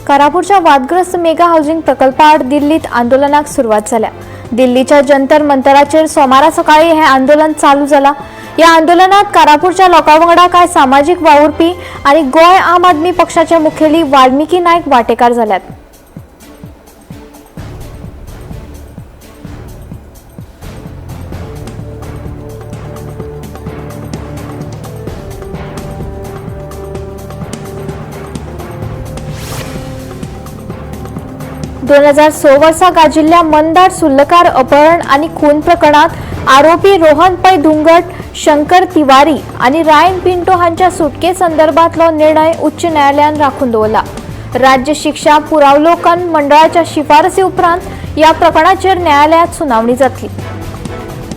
कारापूरच्या वादग्रस्त mega housing प्रकल्पाआड दिल्लीत आंदोलनाक सुरवात जाल्या. दिल्लीच्या जंतर मंतराचेर सोमारा सकाळी हे आंदोलन चालू जाला. ह्या आंदोलनात कारापूरच्या लोकां वांगडा कांय सामाजीक वावुरपी आनी गोंय आम आदमी पक्षाचे मुखेली वाल्मिकी नायक वांटेकार जाल्यात. 2006 वर्सा गाजिल्ल्या मंदार सुर्लकार अपहरण आनी खून प्रकरणात आरोपी रोहन पै धुंगट, शंकर तिवारी आनी रायन पिंटो हांच्या सुटके संदर्भातलो निर्णय उच्च न्यायालयान राखून दवरला. राज्य शिक्षा पुरावलोकन मंडळाच्या शिफारसी उपरांत ह्या प्रकरणाचेर न्यायालयात सुनावणी जातली.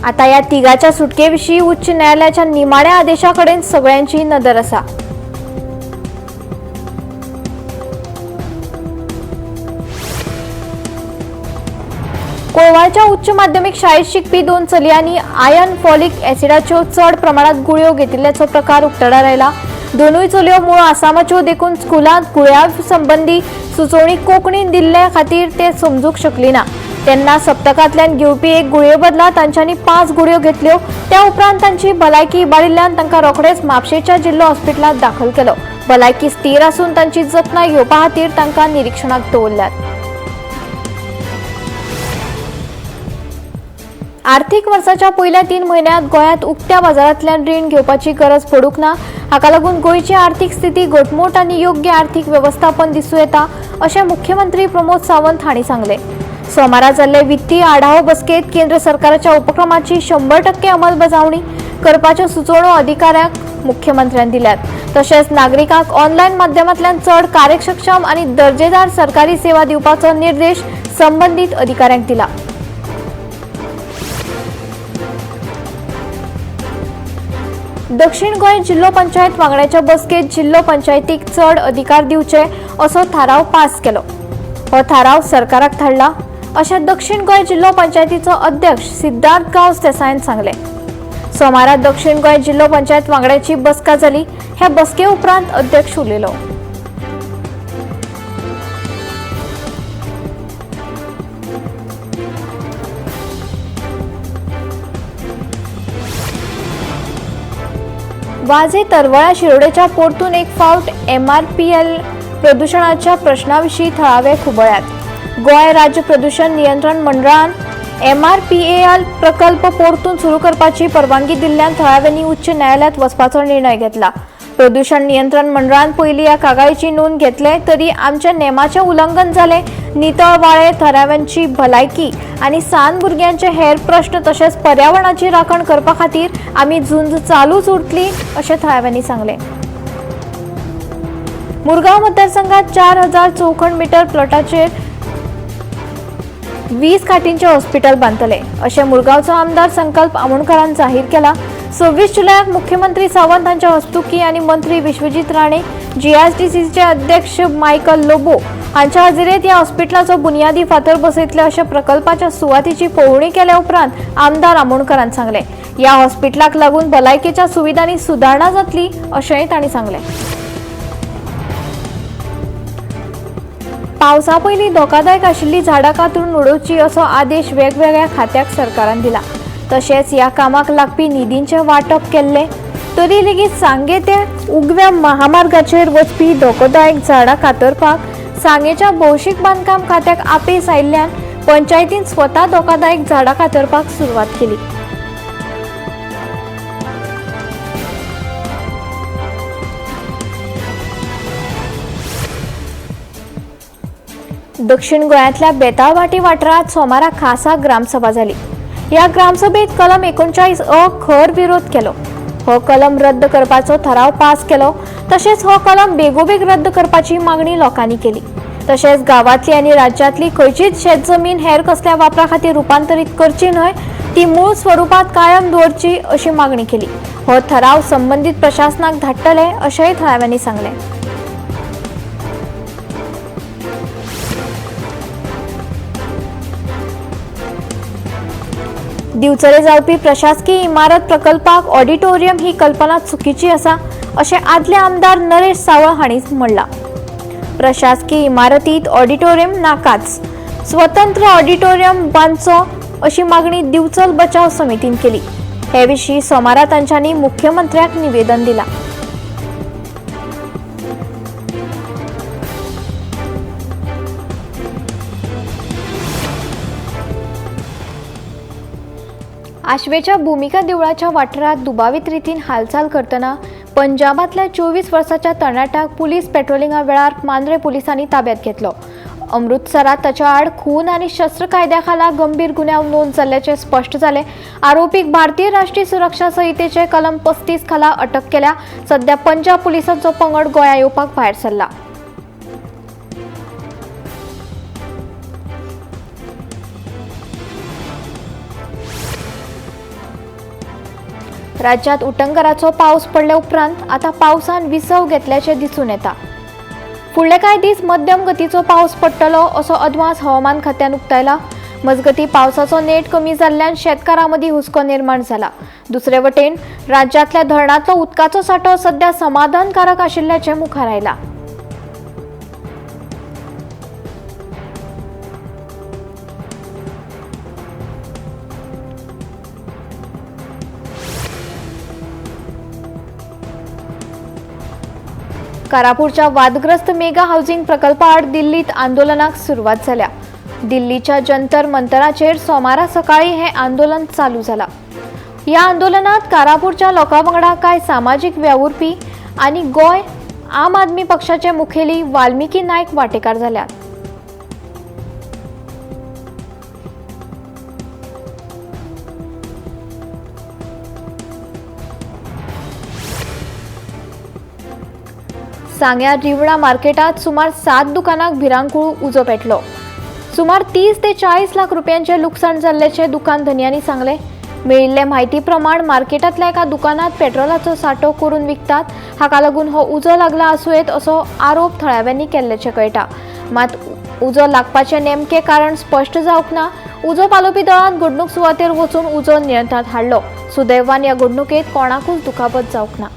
आता ह्या तिगाच्या सुटके विशीं उच्च न्यायालयाच्या निमाण्या आदेशा कडेन सगळ्यांची नदर आसा. कोळवाळच्या उच्च माध्यमिक शाळेत शिकपी 2 चलयांनी आयर्न फॉलिक ॲसिडाच्यो चड प्रमाणात गुळयो घेतिल्ल्याचो प्रकार उक्तडार आयला. दोनूय चलयो मूळ आसामाच्यो देखून स्कुलांत गुळयां संबंदी सुचोवणी कोंकणीन दिल्ले खातीर ते समजूंक शकली ना. तेन्ना सप्तकांतल्यान घेवपी एक गुळये बदला तांच्यांनी 5 गुळयो घेतल्यो. त्या उपरांत तांची भलायकी इबाडिल्ल्यान तांकां रोखडेच म्हापशेच्या जिल्लो हॉस्पिटलांत दाखल केलो. भलायकी स्थीर आसून तांची जतनाय घेवपा खातीर तांकां निरिक्षणाक दवरल्यात. आर्थीक वर्साच्या पयल्या 3 म्हयन्यांत गोंयांत उक्त्या बाजारांतल्यान रीण घेवपाची गरज पडूंक ना. हाका लागून गोंयची आर्थीक स्थिती घटमूट आनी योग्य आर्थीक वेवस्थापन दिसूं येता अशें मुख्यमंत्री प्रमोद सावंत हांणी सांगलें. सोमारा जाल्ले वित्तीय आढावो बसकेंत केंद्र सरकाराच्या उपक्रमाची 100% अंमलबजावणी करपाच्यो सुचोवण्यो अधिकाऱ्यांक मुख्यमंत्र्यान दिल्यात. तशेंच नागरिकांक ऑनलायन माध्यमांतल्यान चड कार्यक्षम आनी दर्जेदार सरकारी सेवा दिवपाचो निर्देश संबंदीत अधिकाऱ्यांक दिला. दक्षिण गोंय जिल्लो पंचायत वांगड्याच्या बसकेत जिल्लो पंचायतीक चड अधिकार दिवचे असो थाराव पास केलो. हो थाराव सरकाराक धाडला अशें दक्षिण गोंय जिल्लो पंचायतीचो अध्यक्ष सिद्धार्थ गांवस देसायान सांगलें. सोमारा दक्षिण गोंय जिल्लो पंचायत वांगड्याची बसका जाली. हे बसके उपरांत अध्यक्ष उलयलो. वाजे तरवळा शिरोडेच्या परतून एक फावट MRPL प्रदुशणाच्या प्रश्नाविशीं थळावे खुबळ्यात. गोंय राज्य प्रदूषण नियंत्रण मंडळान MRPL प्रकल्प परतून सुरू करपाची परवानगी दिल्ल्यान थळाव्यांनी उच्च न्यायालयात वचपाचो निर्णय घेतला. प्रदूषण नियंत्रण मंडळान पयलीं ह्या कागाळीची नोंद घेतले तरी आमच्या नेमाचें उल्लंघन जालें. नितळ वाळे, थळाव्यांची भलायकी आनी सान भुरग्यांचे हेर प्रश्न तशेंच पर्यावरणाची राखण करपा खातीर आमी झुंज चालूच उरतली अशें थळाव्यांनी सांगलें. मुरगांव मतदारसंघात 4000 चौखण मीटर प्लॉटाचेर 20 खाटींचे हॉस्पिटल बांदतले अशें मुरगांवचो आमदार संकल्प आमोणकारान जाहीर केला. 26 जुलयाक मुख्यमंत्री सावंत हांच्या हस्तुकी आनी मंत्री विश्वजीत राणे, GSDCचे अध्यक्ष मायकल लोबो हांच्या हाजेरीत ह्या हॉस्पिटलाचो बुनियादी फातर बसयतले अशें प्रकल्पाच्या सुवातेची पळोवणी केल्या उपरांत आमदार आमोणकारान सांगलें. ह्या हॉस्पिटलाक लागून भलायकेच्या सुविधांनी सुदारणा जातली अशेंय तांणी सांगलें. पावसा पयलीं धोकादायक आशिल्लीं झाडां कातरून उडोवची असो आदेश वेगवेगळ्या खात्याक सरकारान दिला. तशेंच ह्या कामाक लागपी निधींचें वांटप केल्लें तरी लेगीत सांगे ते उगव्या महामार्गाचेर वचपी धोकोदायक झाडां कातरपाक सांगेच्या भौशीक बांदकाम खात्याक अपेस आयिल्ल्यान पंचायतीन स्वता धोकादायक झाडां कातरपाक सुरवात केली. दक्षिण गोंयांतल्या बेताळभाटी वाठारांत सोमारा खासा ग्रामसभा जाली. ह्या ग्रामसभेत कलम 39 अ खर विरोध केलो. हो कलम रद्द करपाचो थाराव पास केलो. तशेंच हो कलम बेगोबेग रद्द करपाची मागणी लोकांनी केली. तशेंच गांवांतली आनी राज्यांतली खंयचीच शेत जमीन हेर कसल्या वापरा खातीर रुपांतरीत करची न्हय, ती मूळ स्वरुपांत कायम दवरची अशी मागणी केली. हो थाराव संबंदीत प्रशासनाक धाडटले अशेंय थळाव्यांनी सांगलें. दिवचले जावपी प्रशासकीय इमारत प्रकल्पाक ऑडिटोरियम ही कल्पना चुकीची आसा अशें आदले आमदार नरेश सावळ हांणी म्हणलां. प्रशासकीय इमारतीत ऑडिटोरियम नाकाच, स्वतंत्र ऑडिटोरियम बांदचो अशी मागणी दिवचल बचाव समितीन केली। हे विशीं सोमारा तांच्यांनी मुख्यमंत्र्याक निवेदन दिला। आशवेच्या भूमिका देवळाच्या वाठारात दुबावीत रितीन हालचाल करतना पंजाबांतल्या 24 वर्साच्या तरणाट्याक पुलीस पेट्रोलिंगा वेळार मांद्रे पुलिसांनी ताब्यात घेतलो। अमृतसरात ताच्या आड खून आनी शस्त्र कायद्या खाला गंभीर गुन्यांव नोंद जाल्ल्याचें स्पश्ट जालें। आरोपीक भारतीय राष्ट्रीय सुरक्षा संहितेचे कलम 35 खाला अटक केल्या। सध्या पंजाब पुलिसांचो पंगड गोंया येवपाक भायर सरला। राज्यात उटंगराचो पावस पडल्या उपरांत आता पावसान विसव घेतल्याचें दिसून येता। फुडले कांय दीस मध्यम गतीचो पावस पडटलो असो अदमास हवामान खात्यान उक्तायला। मजगती पावसाचो नेट कमी जाल्ल्यान शेतकारां मदीं हुस्को निर्माण जाला। दुसरे वटेन राज्यांतल्या धरणांतलो उदकाचो सांठो सध्या समाधानकारक आशिल्ल्याचें मुखार आयलां। कारापूरच्या वादग्रस्त मेगा हाऊसिंग प्रकल्पाआड दिल्लीत आंदोलनाक सुरवात जाल्या। दिल्लीच्या जंतर मंतराचेर सोमारा सकाळी हे आंदोलन चालू जाला। ह्या आंदोलनात कारापूरच्या लोकां वांगडा कांय सामाजीक वावुरपी आनी गोंय आम आदमी पक्षाचे मुखेली वाल्मिकी नायक वांटेकार जाल्यात। सांग्यार रिवणा मार्केटात सुमार 7 दुकानांक भिरांकूळ उजो पेटलो। सुमार 30 ते 40 लाख रुपयांचे लुकसाण जाल्ल्याचें दुकान धनयांनी सांगलें। मेळिल्ले म्हायती प्रमाण मार्केटांतल्या एका दुकानात पेट्रोलाचो सांठो करून विकतात, हाका लागून हो उजो लागला आसूं येत असो आरोप थळाव्यांनी केल्ल्याचें कळटा। मात उजो लागपाचें नेमकें कारण स्पश्ट जावंक ना। उजो पालोवपी दळान घडणूक सुवातेर वचून उजो नियंत्रणांत हाडलो। सुदैवान ह्या घडणुकेंत कोणाकूच दुखापत जावंक ना।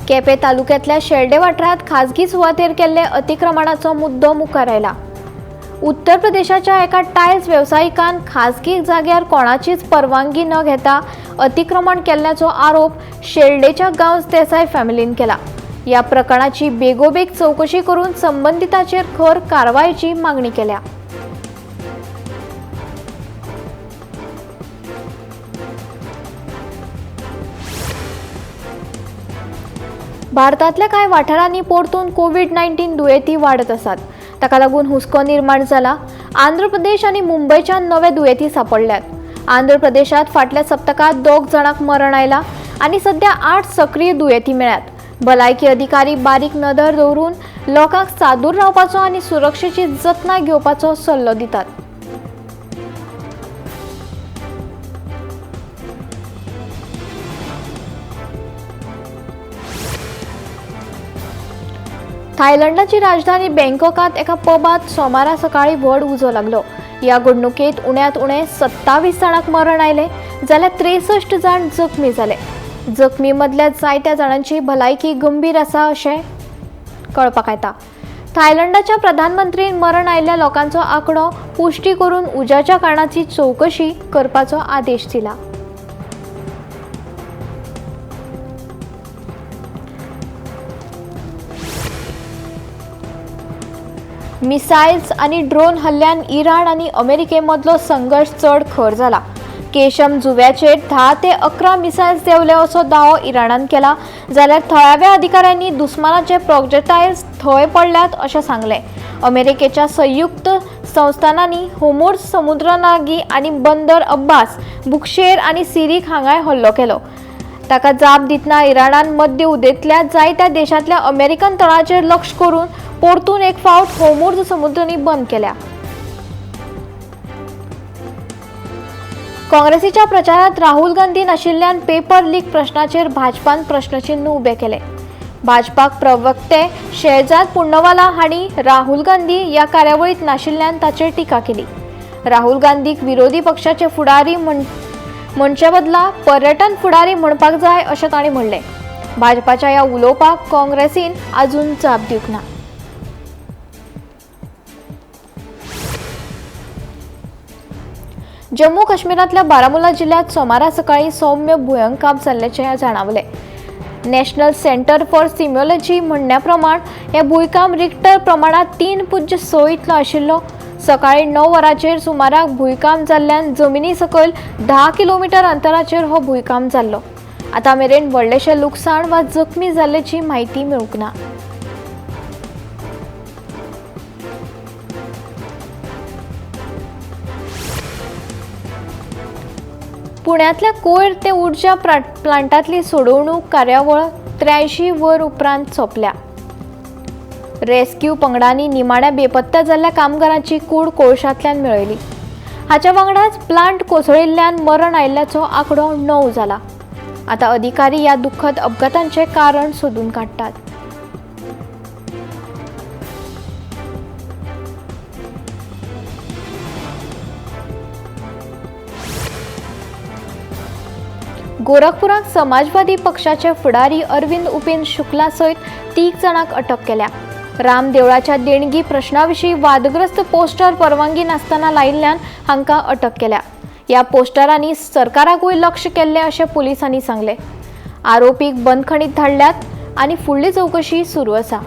केपें तालुक्यांतल्या शेल्डे वाठारांत खाजगी सुवातेर केल्ले अतिक्रमणाचो मुद्दो मुखार आयला। उत्तर प्रदेशाच्या एका टायल्स वेवसायिकान खाजगी जाग्यार कोणाचीच परवानगी न घेता अतिक्रमण केल्ल्याचो आरोप शेल्डेच्या गांवस देसाय फॅमिलीन केला। ह्या प्रकरणाची बेगोबेग चवकशी करून संबंदिताचेर खर कारवायेची मागणी केल्या। भारतांतल्या कांय वाठारांनी परतून कोवीड-19 दुयेंती वाडत आसात। ताका लागून हुस्को निर्माण जाला। आंध्र प्रदेश आनी मुंबयच्यान नवे दुयेंती सांपडल्यात। आंध्र प्रदेशात फाटल्या सप्तकांत 2 जाणांक मरण आयला आनी सध्या 8 सक्रीय दुयेंती मेळ्ळ्यात। भलायकी अधिकारी बारीक नदर दवरून लोकांक सादूर रावपाचो आनी सुरक्षेची जतनाय घेवपाचो सल्लो दितात। थायलंडाची राजधानी बँकॉकात एका पबात सोमारा सकाळी व्हड उजो लागलो। ह्या घडणुकेंत उण्यांत उणें 27 जाणांक मरण आयलें जाल्यार 63 जाण जखमी जाले। जखमी मदल्या जायत्या जाणांची भलायकी गंभीर आसा अशें कळपाक येता। थायलंडाच्या प्रधानमंत्रीन मरण आयिल्ल्या लोकांचो आंकडो पुष्टी करून उज्याच्या कारणाची चवकशी करपाचो आदेश दिला। मिसायल्स आनी ड्रोन हल्ल्यान इराण आनी अमेरिके मदलो संघर्श चड खर जाला। केशम जुव्याचेर 10 ते 11 मिसायल्स देंवले असो दावो इराणान केला, जाल्यार थळाव्या अधिकाऱ्यांनी दुस्मानाचे प्रोजेक्टायल्स थंय पडल्यात अशें सांगलें। अमेरिकेच्या संयुक्त संस्थानांनी होर्मुझ समुद्रालागीं आनी बंदर अब्बास, बुक्शेर आनी सिरीक हांगाय हल्लो केलो। ताका जाप दितना इराणान मध्य उदेंतल्या जायत्या देशांतल्या अमेरिकन तळाचेर लक्ष करून परतून एक फावट होर्मुझ समुद्रनी बंद केल्या। काँग्रेसीच्या प्रचारात राहुल गांधी नाशिल्ल्यान पेपर लीक प्रश्नाचेर भाजपान प्रश्नचिन्ह उबे केले। भाजपाक प्रवक्ते शेहजाद पुण्णवाला हांणी राहुल गांधी ह्या कार्यावळीत नाशिल्ल्यान ताचेर टिका केली। राहुल गांधीक विरोधी पक्षाचे फुडारी म्हणचे बदला पर्यटन फुडारी म्हणपाक जाय अशें तांणी म्हणलें. भाजपाच्या ह्या उलोवपाक काँग्रेसीन अजून जाप दिवंक ना. जम्मू काश्मीरांतल्या बारामुला जिल्ह्यात सोमारा सकाळी सौम्य भुंयकांप जाल्ल्याचें जाणावलें. नॅशनल सेंटर फॉर सिम्योलॉजी म्हणण्या प्रमाण हे भुंयकांप रिक्टर प्रमाणांत 3.6 इतलो आशिल्लो. सकाळी 9 वरांचेर सुमाराक भुंयकांप जाल्ल्यान जमिनी सकयल 10 किलोमिटर अंतराचेर हो भुंयकांप जाल्लो. आतां मेरेन व्हडलेशें लुकसाण वा जखमी जाल्ल्याची म्हायती मेळूंक ना. पुण्यांतल्या कोयर ते ऊर्जा प्लांटांतली सोडवणूक कार्यावळ 83 वर उपरांत सोंपल्या. रेस्क्यू पंगडांनी निमाण्या बेपत्ता जाल्ल्या कामगारांची कूड कोळशांतल्यान मेळयली. हाच्या वांगडाच प्लांट कोसळिल्ल्यान मरण आयिल्ल्याचो आंकडो 9 जाला. आतां अधिकारी ह्या दुख्खद अपघातांचें कारण सोदून काडटात. गोरखपुराक समाजवादी पक्षाचे फुडारी अरविंद उपेंद्र शुक्ला सयत 3 जाणांक अटक केल्या. राम देवळाच्या देणगी प्रश्नाविशीं वादग्रस्त पोस्टर परवानगी नासतना लायिल्ल्यान हांकां अटक केल्या. ह्या पोस्टरांनी सरकाराकूय लक्ष केल्लें अशें पुलिसांनी सांगलें. आरोपीक बंदखणीत धाडल्यात आनी फुडली चवकशी सुरू आसा.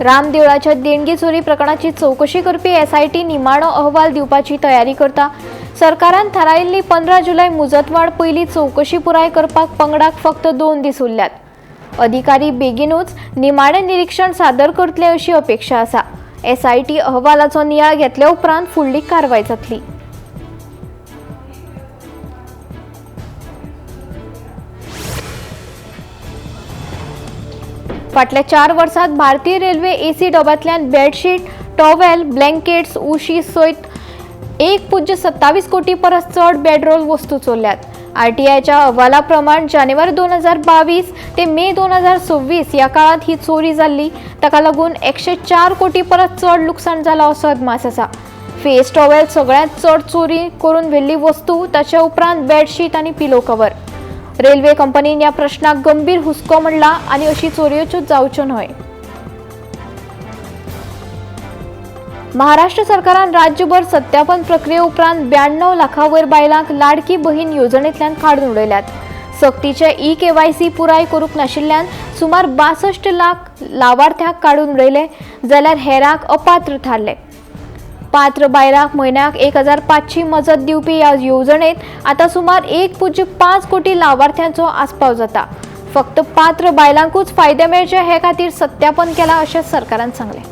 राम देवळाच्या देणगी चोरी प्रकरणाची चवकशी करपी एसआयटी निमाणो अहवाल दिवपाची तयारी करता. सरकारान थारायिल्ली 15 जुलय मुजतवाड पयली चवकशी पुराय करपाक पंगडाक फक्त 2 दीस उरल्यात. अधिकारी बेगीनूच निमाणें निरीक्षण सादर करतले अशी अपेक्षा आसा. एसआयटी अहवालाचो नियाळ घेतले उपरांत फुडली कारवाय जातली. फाटल्या 4 वर्सांत भारतीय रेल्वे एसी डब्यांतल्यान बेडशीट, टॉवेल, ब्लँकेट्स, उशी सयत 1.27 कोटी परस चड बेडरोल वस्तू चोरल्यात. आरटीआयच्या अहवाला प्रमाण जानेवारी 2022 ते मे 2026 ह्या काळांत ही चोरी जाल्ली. ताका लागून 104 कोटी परस चड लुकसाण जालां असो अदमास आसा. फेस टॉवेल सगळ्यांत चड चोरी करून व्हेल्ली वस्तू, ताचे उपरांत बेडशीट आनी पिलो कवर. रेल्वे कंपनीन ह्या प्रश्नाक गंभीर हुस्को म्हणला आनी अशी चोरयोच्यो जावच्यो न्हय. महाराष्ट्र सरकारान राज्यभर सत्यापन प्रक्रिये उपरांत 92 लाखां वयर बायलांक लाडकी बहीण योजनेंतल्यान काडून उडयल्यात. सक्तीचे ई-केवायसी पुराय करूंक नाशिल्ल्यान सुमार 62 लाख लावार्थ्यांक काडून उडयले जाल्यार हेरांक अपात्र थारले. पात्र बायलांक म्हयन्याक 1500 मजत दिवपी ह्या येवजणेंत आतां सुमार 1.5 कोटी लावार्थ्यांचो आस्पाव जाता. फक्त पात्र बायलांकूच फायदे मेळचे हे खातीर सत्यापन केलां अशें सरकारान सांगलें.